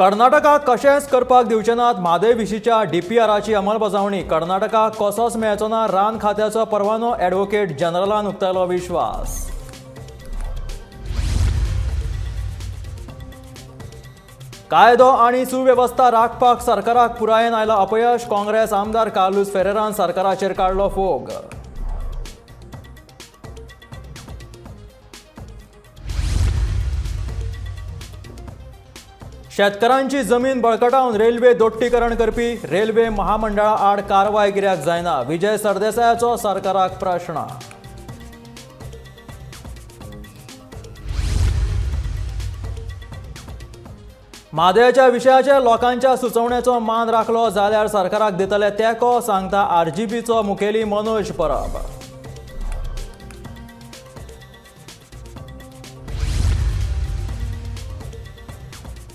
कर्नाटकाक कशेंच करपाक दिवचे नात म्हादय विशींच्या डीपीआराची अंमलबजावणी. कर्नाटकाक कसोच मेळचो ना रान खात्याचो परवानो, ॲडव्होकेट जनरलान उक्तायलो विश्वास. कायदो आनी सुवेवस्था राखपाक सरकाराक पुरायेन आयला अपयश. काँग्रेस आमदार कार्लूस फेरेरान सरकाराचेर काडलो फोग. शेतकारांची जमीन बळकटावन रेल्वे दोट्टीकरण करपी रेल्वे महामंडळा आड कारवाय कित्याक जायना, विजय सरदेसायाचो सरकाराक प्रश्न. म्हादयच्या विशयाचेर लोकांच्या सुचोवण्याचो मान राखलो जाल्यार सरकाराक दितले तेंको, सांगता आरजीपीचो मुखेली मनोज परब.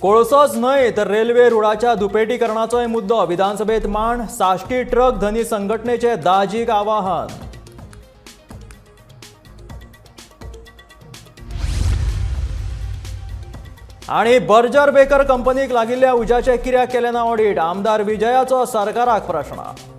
कोळसोच न्हय तर रेल्वे रुळाच्या दुपेटीकरणाचोय मुद्दो विधानसभेत मांड. साश्टी ट्रक धनी संघटनेचे दाजीक आवाहन. आनी बर्जर बेकर कंपनीक लागिल्ल्या उज्याचें कित्याक केलें ना ऑडीट, आमदार विजयाचो सरकाराक प्रश्न.